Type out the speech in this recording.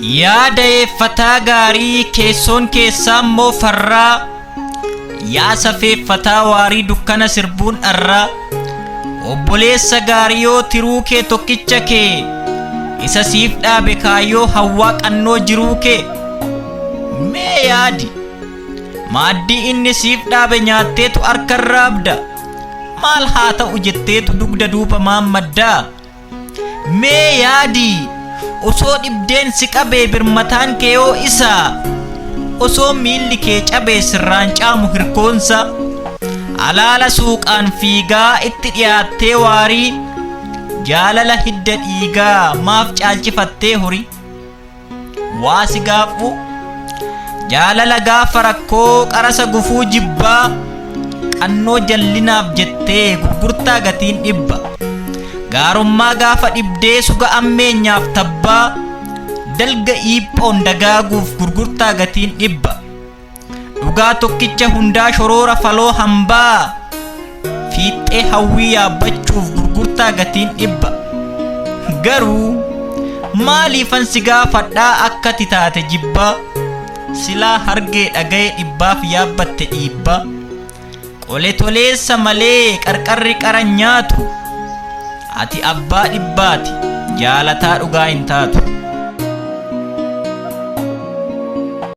Yaa dayeeffataa gaarii keessoon keessaa immoo farraa, yaa safeeffataa waarii dukkana sirbuun dharraa, obboleessa gaarii yoo tiruu kee tokkicha kee, isa siif dhaabe kaayyoo hawwaa qannoo jiruu kee. Mee yaadi, maaddii inni siif dhaabe nyaatteetu harkarraa abda, maal haa ta'u jetteetu dugda duuba maammaddaa. Mee yaadi, osoo dhibdeen si qabee birmataan kee yoo isaa, osoo miilli kee cabee sirraan caamu hirkoonsa, alaala suuqaan fiigaa itti dhiyaattee waarii, jaalala hidda dhiigaa maaf caalchifattee horii. Waa si gaafuu, jaalala gaafa rakkoo qarasa gufuu jibbaa, qannoo jallinaaf jettee gurgurtaa gatiin dhibba. Gaarummaa gaafa dhibdee suga ammeenyaaf tabbaa, dalga iiphoon dagaaguuf gurgurtaa gatiin dhibba. Dhugaa tokkicha hundaa shoroora faloo hambaa, fiixee hawwii yaabbachuuf gurgurtaa gatiin dhibba. Garuu maaliifan si gaafadhaa akka ati taate jibbaa, silaa hargee dhaga'e dhibbaaf yaabbatte dhiibbaa. Qole toleessa malee qarqarri qara nyaatu, ati abbaa dhibbaati jaalataa dhugaa hin taatu.